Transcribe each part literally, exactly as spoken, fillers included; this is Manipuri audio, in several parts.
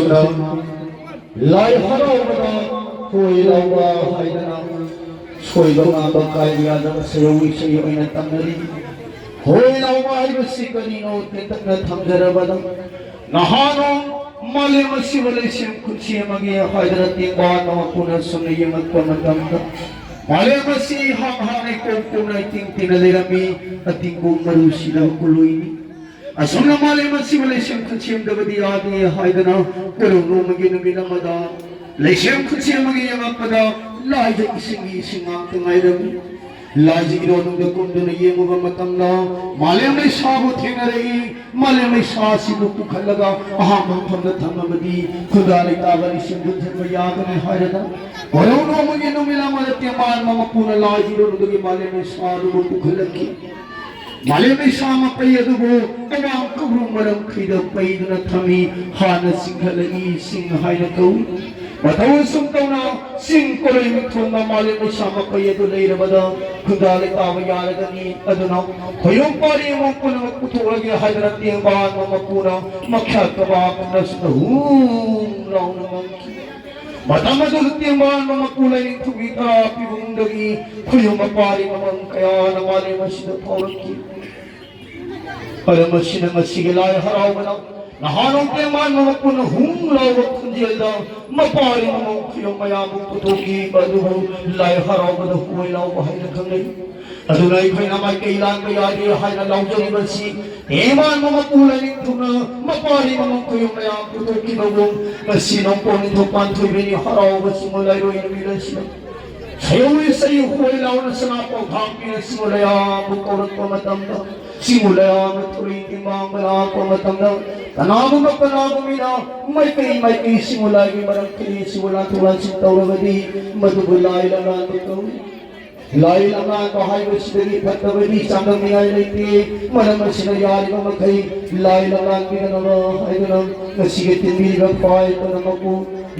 ꯂꯥꯏ ꯍꯔꯥꯎꯕꯗ ꯍꯣꯏ ꯂꯥꯎꯕ ꯍꯥꯏꯗꯅ ꯁꯣꯏꯕ ꯉꯥꯝꯕ ꯀꯥꯏꯕ ꯌꯥꯗꯕ ꯁꯌꯧ ꯏꯁꯩ ꯑꯣꯏꯅ ꯇꯝꯅꯔꯤ꯫ ꯍꯣꯏ ꯂꯥꯎꯕ ꯍꯥꯏꯕꯁꯤ ꯀꯔꯤꯅꯣ ꯇꯦꯟꯇꯛꯅ ꯊꯝꯖꯔꯕꯗ, ꯅꯍꯥꯅꯣ ꯃꯥꯂꯦꯝ ꯑꯁꯤꯕꯨ ꯂꯩꯁꯦꯝ ꯈꯨꯠꯁꯦꯝ ꯑꯃꯒꯤ ꯍꯥꯏꯗꯅ ꯇꯦꯡꯕꯥꯡ ꯑꯃ ꯄꯨꯅ ꯁꯨꯝꯅ ꯌꯦꯡꯂꯛꯄ ꯃꯇꯝꯗ, ꯃꯥꯂꯦꯝ ꯑꯁꯤ ꯏꯍꯥꯡ ꯍꯥꯡꯅ ꯏꯀꯣꯝ ꯀꯣꯝꯅ ꯏꯇꯤꯡ ꯇꯤꯡꯅ ꯂꯩꯔꯝꯃꯤ꯫ ꯑꯇꯤꯡꯕ ꯃꯔꯨ ꯁꯤꯗꯕ ꯀꯨꯂꯣꯏꯅꯤ꯫ ꯑꯁꯨꯝꯅ ꯃꯥꯂꯦꯝ ꯑꯁꯤꯕꯨ ꯂꯩꯁꯦꯝ ꯈꯨꯠꯁꯦꯝꯗꯕꯗꯤ ꯌꯥꯗꯦ ꯍꯥꯏꯗꯅ ꯀꯣꯔꯧ ꯅꯣꯡꯃꯒꯤ ꯅꯨꯃꯤꯠ ꯑꯃꯗ ꯂꯩꯁꯦꯝ ꯈꯨꯠꯁꯦꯝ ꯑꯃꯒꯤ ꯌꯦꯡꯉꯛꯄꯗ ꯂꯥꯏꯗ ꯏꯁꯤꯡꯒꯤ ꯏꯁꯤꯡ ꯉꯥꯛꯇ ꯉꯥꯏꯔꯝꯃꯤ꯫ ꯂꯥꯏꯁꯤ ꯏꯔꯣꯟꯅꯨꯡꯗ ꯀꯨꯝꯗꯨꯅ ꯌꯦꯡꯉꯨꯕ ꯃꯇꯝꯗ ꯃꯥꯂꯦꯝ ꯂꯩꯁꯥꯕꯨ ꯊꯦꯡꯅꯔꯛꯏ꯫ ꯃꯥꯂꯦꯝ ꯂꯩꯁꯥ ꯑꯁꯤꯕꯨ ꯄꯨꯈꯠꯂꯒ ꯑꯍꯥꯡꯕ ꯃꯐꯝꯗ ꯊꯝꯃꯕꯗꯤ ꯈꯨꯟꯗꯥ ꯂꯩꯇꯥꯕ ꯂꯤꯁꯤꯡ ꯄꯨꯟꯁꯤꯟꯕ ꯌꯥꯒꯅꯤ ꯍꯥꯏꯔꯒ ꯀꯣꯔꯧ ꯅꯣꯡꯃꯒꯤ ꯅꯨꯃꯤꯠ ꯑꯃꯗ ꯇꯦꯡꯕꯥꯟ ꯃꯃꯄꯨꯅ ꯂꯥꯏ ꯏꯔꯣꯟꯅꯨꯡꯗꯒꯤ ꯃꯥꯂꯦꯝ ꯂꯩꯁꯥ ꯑꯗꯨꯕꯨ ꯄꯨꯈꯠꯂꯛꯈꯤ꯫ ꯃꯥꯂꯦꯝ ꯂꯩꯁꯥ ꯃꯄꯩ ꯑꯗꯨꯕꯨ ꯑꯋꯥꯡ ꯀꯧꯔꯨ ꯃꯔꯝꯈꯩꯗ ꯄꯩꯗꯨꯅ ꯊꯝꯃꯤ꯫ ꯍꯥꯟꯅ ꯆꯤꯡꯈꯠꯂꯛꯏ ꯁꯤꯡ ꯍꯥꯏꯅ ꯀꯧꯏ꯫ ꯃꯇꯧ ꯑꯁꯨꯝ ꯇꯧꯅ ꯆꯤꯡ ꯀꯣꯂꯣꯏ ꯃꯤꯊꯣꯟꯕ ꯃꯥꯂꯦꯝ ꯂꯩꯁꯥ ꯃꯄꯩ ꯑꯗꯨ ꯂꯩꯔꯕꯗ ꯈꯨꯟꯗꯥ ꯂꯩꯇꯥꯕ ꯌꯥꯔꯒꯅꯤ꯫ ꯑꯗꯨꯅ ꯈꯣꯌꯨꯝ ꯄꯥꯔꯤ ꯑꯃ ꯄꯨꯝꯅꯃꯛ ꯄꯨꯊꯣꯛꯂꯒꯦ ꯍꯥꯏꯗꯅ ꯇꯦꯡꯕꯥꯟ ꯃꯃꯄꯨꯅ ꯃꯈ꯭ꯌꯥꯠ ꯀꯕꯥꯛ ꯀꯨꯝꯅ ꯁꯨꯝꯅ ꯍꯨꯝ ꯂꯥꯎꯅ ꯉꯥꯡꯈꯤ꯫ ꯃꯇꯝ ꯑꯗꯨꯗ ꯇꯦꯡꯕꯥꯟ ꯃꯃꯄꯨ ꯂꯥꯏꯅꯤꯡꯊꯧꯒꯤ ꯇꯔꯥ ꯄꯤꯕꯨꯡꯗꯒꯤ ꯈꯣꯌꯨꯝ ꯃꯄꯥꯔꯤ ꯃꯃꯪ ꯀꯌꯥꯅ ꯃꯥꯂꯦꯝ ꯑꯁꯤꯗ ꯐꯥꯎꯔꯛꯈꯤ꯫ ꯃꯔꯝ ꯑꯁꯤꯅ ꯉꯁꯤꯒꯤ ꯂꯥꯏ ꯍꯔꯥꯎꯕꯗ ꯅꯍꯥꯔꯣꯜ ꯇꯦꯡꯕꯥꯟ ꯃꯃꯄꯨꯅ ꯍꯨꯝ ꯂꯥꯎꯕ ꯈꯣꯟꯖꯦꯜꯗ ꯃꯄꯥꯔꯤ ꯃꯃꯪ ꯈꯣꯌꯨꯝ ꯃꯌꯥꯝꯕꯨ ꯄꯨꯊꯣꯛꯈꯤꯕ ꯑꯗꯨꯕꯨ ꯂꯥꯏ ꯍꯔꯥꯎꯕꯗ ꯍꯣꯏ ꯂꯥꯎꯕ ꯍꯥꯏꯅ ꯈꯪꯅꯩ꯫ ꯑꯗꯨꯅ ꯑꯩꯈꯣꯏꯅ ꯃꯥꯏꯀꯩ ꯂꯥꯟꯕ ꯌꯥꯗꯦ ꯍꯥꯏꯅ ꯂꯥꯎꯖꯔꯤꯕꯁꯤ ꯇꯦꯡꯕꯥꯟ ꯃꯃꯄꯨ ꯂꯥꯏꯅꯤꯡꯊꯧꯅ ꯃꯄꯥꯔꯤ ꯃꯃꯪ ꯈꯣꯌꯨꯝ ꯃꯌꯥꯝ ꯄꯨꯊꯣꯛꯈꯤꯕꯒꯨꯝ ꯉꯁꯤ ꯅꯣꯡꯄꯣꯛ ꯅꯤꯡꯊꯧ ꯄꯥꯟꯊꯣꯏꯕꯤꯅꯤ ꯍꯔꯥꯎꯕ ꯆꯤꯡꯉꯨ ꯂꯥꯏꯔꯣꯏ ꯅꯨꯃꯤꯠ ꯑꯁꯤꯗ ꯁꯌꯧ ꯏꯁꯩ ꯍꯣꯏ ꯂꯥꯎꯅ ꯁꯅꯥ ꯄꯥꯎꯊꯥꯡ ꯄꯤꯅ ꯆꯤꯡꯉꯨ ꯂꯌꯥꯝꯕꯨ ꯀꯧꯔꯛꯄ ꯃꯇꯝꯗ ꯆꯤꯡꯉꯨ ꯂꯌꯥꯝꯕ ꯊꯣꯔꯤ ꯇꯦꯡꯕꯥꯡꯕ ꯂꯥꯛꯄ ꯃꯇꯝꯗ ꯀꯅꯥꯒꯨꯝꯕ ꯀꯅꯥꯒꯨꯝꯕꯤꯅ ꯃꯥꯏꯀꯩ ꯃꯥꯏꯀꯩ ꯆꯤꯡꯉꯨ ꯂꯥꯏꯒꯤ ꯃꯔꯛꯇꯒꯤ ꯆꯤꯡꯉꯨ ꯂꯥꯟꯊꯣꯛ ꯂꯥꯟꯁꯤꯟ ꯇꯧꯔꯕꯗꯤ ꯃꯗꯨꯕꯨ ꯂꯥꯏ ꯂꯝꯂꯥꯟꯕ ꯀꯧꯏ꯫ ꯂꯥꯏ ꯂꯝꯂꯥꯟꯕ ꯍꯥꯏꯕꯁꯤꯗꯒꯤ ꯐꯠꯇꯕꯗꯤ ꯆꯥꯡꯗꯝꯅꯤꯡꯉꯥꯏ ꯂꯩꯇꯦ꯫ ꯃꯔꯝ ꯑꯁꯤꯅ ꯌꯥꯔꯤꯕ ꯃꯈꯩ ꯂꯥꯏ ꯂꯝꯂꯥꯟꯕꯤꯗꯅꯕ ꯍꯥꯏꯗꯨꯅ ꯉꯁꯤꯒꯤ ꯇꯤꯟꯕꯤꯔꯤꯕ ꯄꯥꯏ ꯄꯨꯝꯅꯃꯛꯄꯨ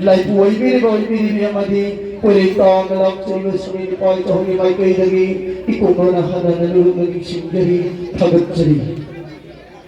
ꯂꯥꯏꯄꯨ ꯑꯣꯏꯕꯤꯔꯤꯕ ꯑꯣꯏꯕꯤꯔꯤꯕꯤ ꯑꯃꯗꯤ ꯀꯣꯏꯔꯩ ꯇꯥꯡꯅ ꯂꯥꯛꯆꯔꯤꯕ ꯁꯤꯡ ꯅꯨꯄꯥ ꯆꯍꯨꯝꯒꯤ ꯃꯥꯏꯀꯩꯗꯒꯤ ꯏꯀꯣꯛꯅꯅ ꯍꯟꯅ ꯍꯟꯅ ꯂꯨꯔꯨꯝꯅ ꯅꯤꯡꯁꯤꯡꯖꯔꯤ, ꯊꯥꯒꯠꯆꯔꯤ꯫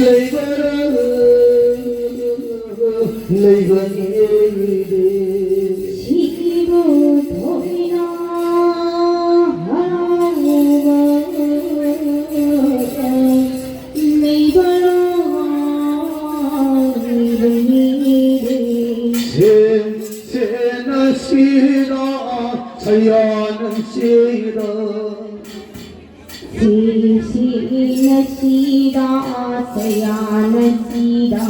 ꯂꯩꯕꯔ ꯂꯩꯕ ꯂꯩꯔꯦ꯫ ꯁꯤꯕꯨ ꯊꯣꯏꯅ ꯍꯔꯥꯎꯕ ꯂꯩꯕꯔ ꯂꯩꯔꯦ꯫ ꯁꯦ ꯁꯦ ꯅꯁꯤꯔ ꯁꯌꯥ ꯅꯁꯤꯔ꯫ ꯁꯤ ꯁꯤ ꯅꯁꯤꯗ ꯁꯌꯥ ꯅꯁꯤꯗ꯫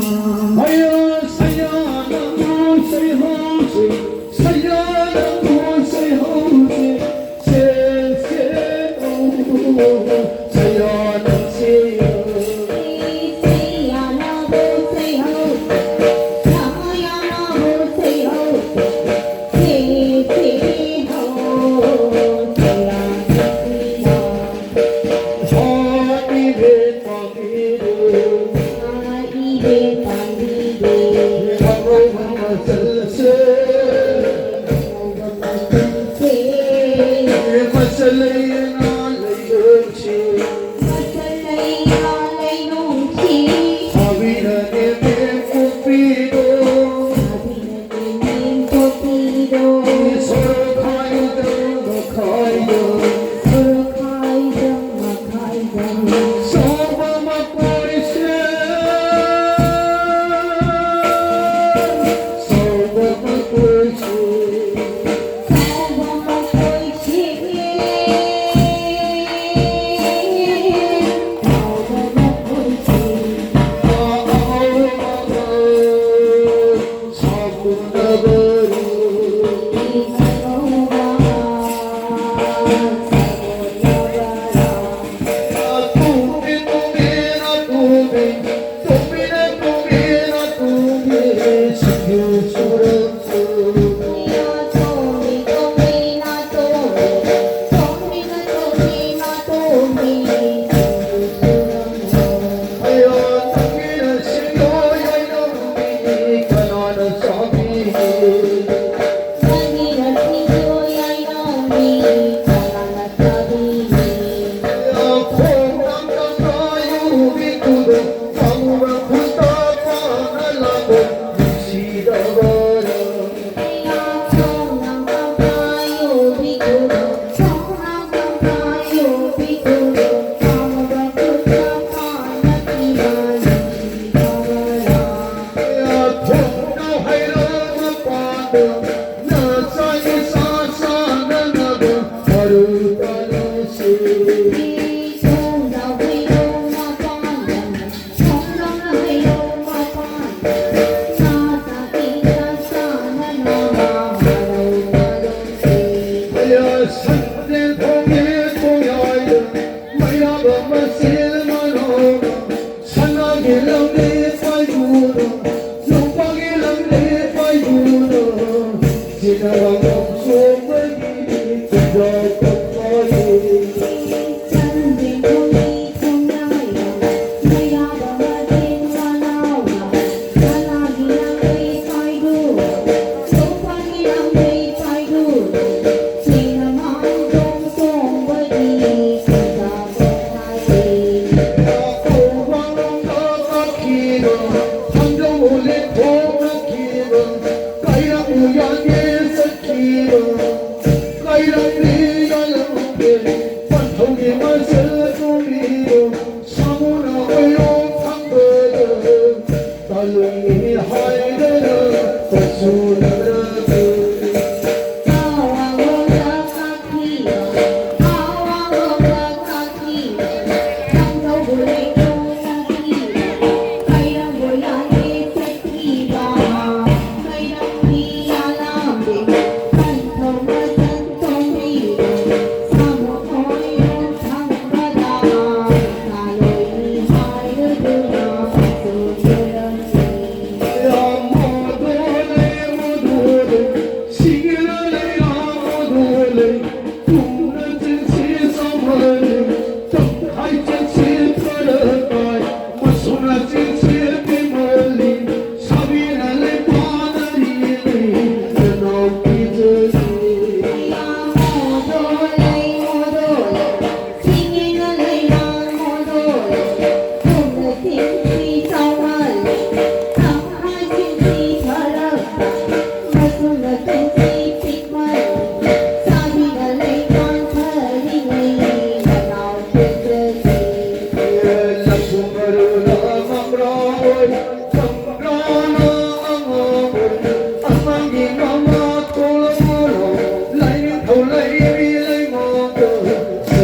ꯍꯌꯥ ꯁꯌꯥ ꯅꯃꯣ ꯁꯩꯍꯧꯁꯦ ꯁꯌꯥ ꯅꯃꯣ ꯁꯩꯍꯧꯁꯦ꯫ ꯁꯦ ꯁꯦ ꯅꯃꯣ ꯁꯌꯥ ꯅꯁꯤꯗ꯫ ꯁꯤ ꯁꯤ ꯌꯥ ꯅꯃꯣ ꯁꯩꯍꯧ ꯁꯌꯥ ꯅꯃꯣ ꯁꯩꯍꯧ꯫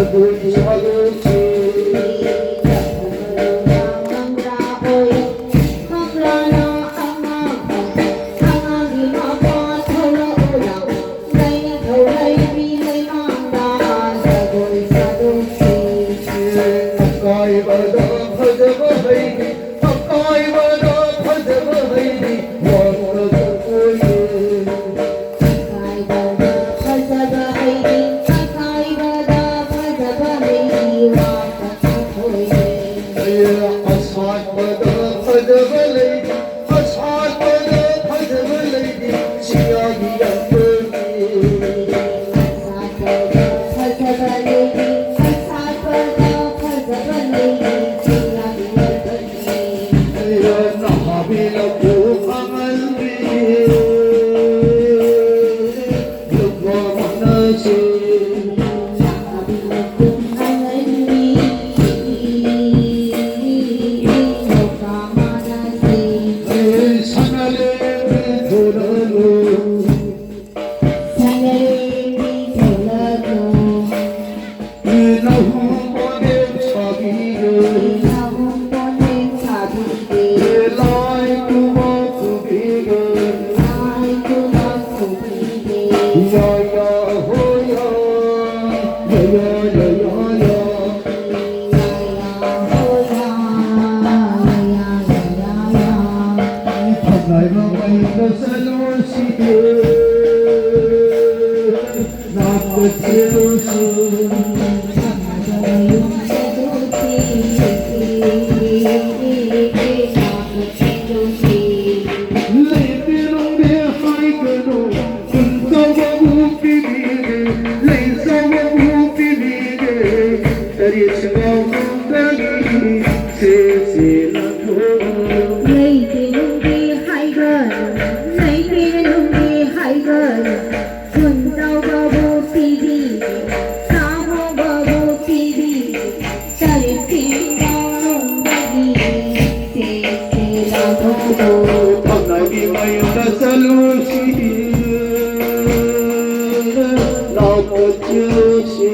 ꯁꯥꯗꯣꯛꯁꯤ꯫ ꯑꯀꯥꯏꯕꯗ ꯐꯖꯕ ꯍꯩꯕꯤ, ꯑꯀꯥꯏꯕꯗ ꯐꯖꯕ ꯍꯩꯕꯤ, ꯋꯥꯡꯅ ꯆꯠꯄꯣꯏꯅꯦ꯫ ꯑꯀꯥꯏꯕꯗ ꯐꯖꯕ ꯍꯩꯕꯤ, ꯑꯀꯥꯏꯕꯗ ꯐꯖꯕ ꯍꯩꯕꯤ, ꯋꯥꯡꯅ ꯆꯠꯄꯣꯏꯅꯦ꯫ ꯑꯁꯥꯠꯄꯗ ꯐꯖꯕ ꯂꯩꯕꯤ, ꯑꯁꯥꯠꯄꯗ ꯐꯖꯕ ꯂꯩꯕꯤ, ꯁꯤꯌꯥꯒꯤ ꯌꯥꯝꯕꯅꯤ꯫ ꯑꯁꯥꯠꯄꯗ ꯐꯖꯕ ꯂꯩꯕꯤ, ꯑꯁꯥꯠꯄꯗ ꯐꯖꯕ ꯂꯩꯕꯤ, ꯁꯤꯌꯥꯒꯤ ꯌꯥꯝꯕꯅꯤ꯫ ꯅꯍꯥꯕꯤ ꯂꯐꯨ ꯑꯉꯟꯕꯤ, ꯂꯨꯞꯄ ꯃꯅꯥꯁꯤ꯫ ꯂꯩꯇꯦ ꯅꯨꯡꯒꯤ ꯍꯥꯏꯒꯅꯨ, ꯂꯩꯇꯦ ꯅꯨꯡꯒꯤ ꯍꯥꯏꯒꯅꯨ꯫ ꯈꯨꯟ ꯆꯥꯎꯕꯕꯨ ꯄꯤꯕꯤꯒꯦ, ꯆꯥꯎꯕꯕꯨ ꯄꯤꯕꯤꯒꯦ, ꯇꯔꯦꯠ ꯁꯦꯝꯕ ꯅꯨꯡꯗꯒꯤ ꯁꯦ ꯁꯦ ꯂꯥꯎꯊꯣꯛꯑꯣ꯫ ꯐꯝꯅꯥꯏꯕꯤ ꯃꯌꯨꯝꯗ ꯆꯠꯂꯨꯁꯤ, ꯂꯥꯎꯊꯣꯛꯆꯁꯤ꯫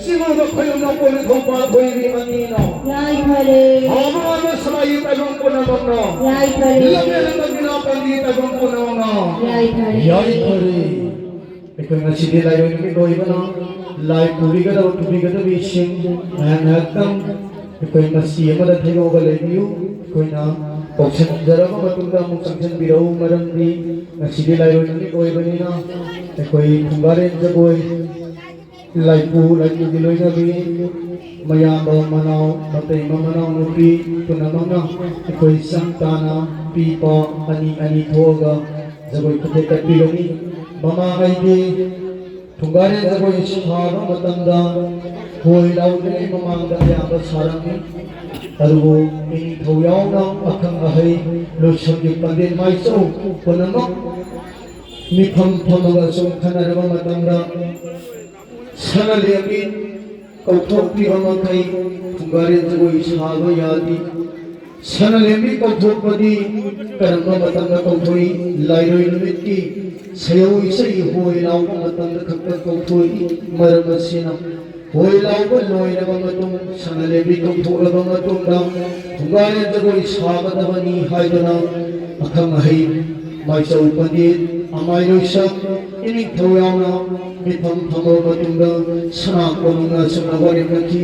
ꯁꯤꯒꯨꯝꯕ ꯈꯣꯏꯔꯝꯅ ꯄꯣꯟ ꯊꯧꯕ ꯊꯣꯏꯕꯤ ꯑꯅꯤꯅ ꯌꯥꯏꯐꯔꯦ꯫ ꯍꯥꯎꯕ ꯍꯥꯎꯕ ꯁꯂꯥꯏ ꯇꯥꯏꯕꯪ ꯄꯨꯝꯅꯃꯛꯅ ꯌꯥꯏꯐꯔꯦ꯫ ꯂꯝꯖꯦꯜ ꯂꯝꯖꯤꯡ ꯄꯥꯝꯕꯤ ꯇꯥꯏꯕꯪ ꯄꯨꯝꯅꯃꯛꯅ ꯌꯥꯏꯐꯔꯦ꯫ ꯌꯥꯏꯐꯔꯦ꯫ ꯑꯩꯈꯣꯏ ꯉꯁꯤꯗꯤ ꯂꯥꯏꯔꯣꯏ ꯅꯨꯃꯤꯠ ꯑꯣꯏꯕꯅ ꯂꯥꯏ ꯄꯨꯕꯤꯒꯗꯕ ꯄꯨꯕꯤꯒꯗꯕꯤꯁꯤꯡ ꯉꯥꯏꯍꯥꯛ ꯉꯥꯏꯍꯥꯛꯇꯪ ꯑꯩꯈꯣꯏ ꯃꯁꯤ ꯑꯃꯗ ꯊꯩꯗꯣꯛꯑꯒ ꯂꯩꯕꯤꯌꯨ꯫ ꯑꯩꯈꯣꯏꯅ ꯀꯧꯁꯤꯟꯖꯔꯕ ꯃꯇꯨꯡꯗ ꯑꯃꯨꯛ ꯆꯪꯁꯤꯟꯕꯤꯔꯛꯎ, ꯃꯔꯝꯗꯤ ꯉꯁꯤꯗꯤ ꯂꯥꯏꯔꯣꯏ ꯅꯨꯃꯤꯠ ꯑꯣꯏꯕꯅꯤꯅ꯫ ꯑꯩꯈꯣꯏ ꯐꯨꯡꯒꯥꯔꯦꯟ ꯖꯒꯣꯏ ꯂꯥꯏꯄꯨ ꯂꯥꯏꯄꯨꯒꯤ ꯂꯣꯏꯅꯕꯤ, ꯃꯌꯥꯝꯕ ꯃꯅꯥꯎ ꯃꯇꯩꯃ ꯃꯅꯥꯎ ꯅꯨꯄꯤ ꯄꯨꯝꯅꯃꯛꯅ ꯑꯩꯈꯣꯏ ꯆꯪ ꯇꯥꯅ ꯄꯤꯕ ꯑꯅꯤ ꯑꯅꯤ ꯊꯣꯛꯑꯒ ꯖꯒꯣꯏ ꯈꯨꯊꯦꯛ ꯀꯠꯄꯤꯒꯅꯤ꯫ ꯃꯃꯥꯡꯉꯩꯗꯤ ꯐꯨꯡꯒꯥꯔꯦꯟ ꯖꯒꯣꯏ ꯁꯥꯕ ꯃꯇꯝꯗ ꯍꯣꯏ ꯂꯥꯎꯗ꯭ꯔꯤꯉꯩ ꯃꯃꯥꯡꯗ ꯑꯌꯥꯝꯕ ꯁꯥꯔꯝꯃꯤ꯫ ꯑꯗꯨꯕꯨ ꯏꯅꯤꯡꯊꯧ ꯌꯥꯎꯅ ꯑꯈꯪ ꯑꯍꯩ ꯂꯣꯏꯁꯪꯒꯤ ꯄꯟꯗꯤꯠ ꯃꯥꯏꯆꯧ ꯄꯨꯝꯅꯃꯛ ꯃꯤꯐꯝ ꯐꯝꯃꯒ ꯁꯨꯝ ꯈꯟꯅꯔꯕ ꯃꯇꯝꯗ ꯁꯅꯥ ꯂꯦꯝꯕꯤ ꯀꯧꯊꯣꯛꯄꯤꯕ ꯃꯈꯩ ꯐꯨꯡꯒꯥꯔꯦꯟ ꯖꯒꯣꯏ ꯁꯥꯕ ꯌꯥꯗꯦ꯫ ꯁꯅꯥ ꯂꯦꯝꯕꯤ ꯀꯧꯊꯣꯛꯄꯗꯤ ꯀꯔꯝꯕ ꯃꯇꯝꯗ ꯀꯧꯊꯣꯛꯏ? ꯂꯥꯏꯔꯣꯏ ꯅꯨꯃꯤꯠꯀꯤ ꯁꯌꯧ ꯏꯁꯩ ꯍꯣꯏ ꯂꯥꯎꯕ ꯃꯇꯝꯗ ꯈꯛꯇ ꯀꯧꯊꯣꯛꯏ꯫ ꯃꯔꯝ ꯑꯁꯤꯅ ꯍꯣꯏ ꯂꯥꯎꯕ ꯂꯣꯏꯔꯕ ꯃꯇꯨꯡ ꯁꯅꯥ ꯂꯦꯝꯕꯤ ꯀꯧꯊꯣꯛꯂꯕ ꯃꯇꯨꯡꯗ ꯐꯨꯡꯒꯥꯔꯦꯟ ꯖꯒꯣꯏ ꯁꯥꯒꯗꯕꯅꯤ ꯍꯥꯏꯗꯨꯅ ꯑꯈꯪ ꯑꯍꯩ ꯃꯥꯏꯆꯧ ꯄꯟꯗꯤꯠ ꯑꯃꯥꯏ ꯂꯣꯏꯁꯪ ꯏꯅꯤꯡꯊꯧ ꯌꯥꯎꯅ ꯃꯤꯐꯝ ꯐꯝꯂꯕ ꯃꯇꯨꯡꯗ ꯁꯅꯥ ꯀꯣꯅꯨꯡꯅ ꯑꯁꯨꯝꯅ ꯋꯥꯔꯦꯞꯅꯈꯤ꯫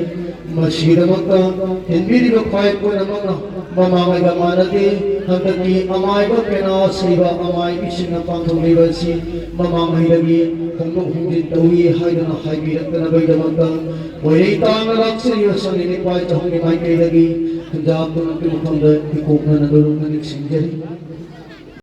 ꯃꯁꯤꯒꯤꯗꯃꯛꯇ ꯍꯦꯟꯕꯤꯔꯤꯕ ꯈ꯭ꯋꯥꯏ ꯄꯨꯝꯅꯃꯛꯅ ꯃꯃꯥꯡꯉꯩꯒ ꯃꯥꯟꯅꯗꯦ꯫ ꯍꯟꯗꯛꯀꯤ ꯑꯃꯥꯏꯕ ꯄꯦꯅꯥ ꯁꯩꯕ ꯑꯃꯥꯏꯕꯤꯁꯤꯡꯅ ꯄꯥꯡꯊꯣꯛꯂꯤꯕ ꯑꯁꯤ ꯃꯃꯥꯡꯉꯩꯗꯒꯤ ꯍꯣꯡꯗꯣꯛ ꯍꯣꯡꯖꯤꯟ ꯇꯧꯏ ꯍꯥꯏꯗꯨꯅ ꯍꯥꯏꯕꯤꯔꯛꯇꯅꯕꯒꯤꯗꯃꯛꯇ ꯃꯣꯏꯔꯩ ꯇꯥꯡꯅ ꯂꯥꯛꯆꯔꯤꯕ ꯁꯪꯒꯤ ꯅꯤꯄꯥ ꯆꯍꯨꯝꯒꯤ ꯃꯥꯏꯀꯩꯗꯒꯤ ꯈꯨꯟꯖꯥ ꯄꯨꯝꯅꯃꯛꯀꯤ ꯃꯐꯝꯗ ꯏꯀꯣꯛꯅꯅ ꯂꯣꯏꯅ ꯅꯤꯡꯁꯤꯡꯖꯔꯤ꯫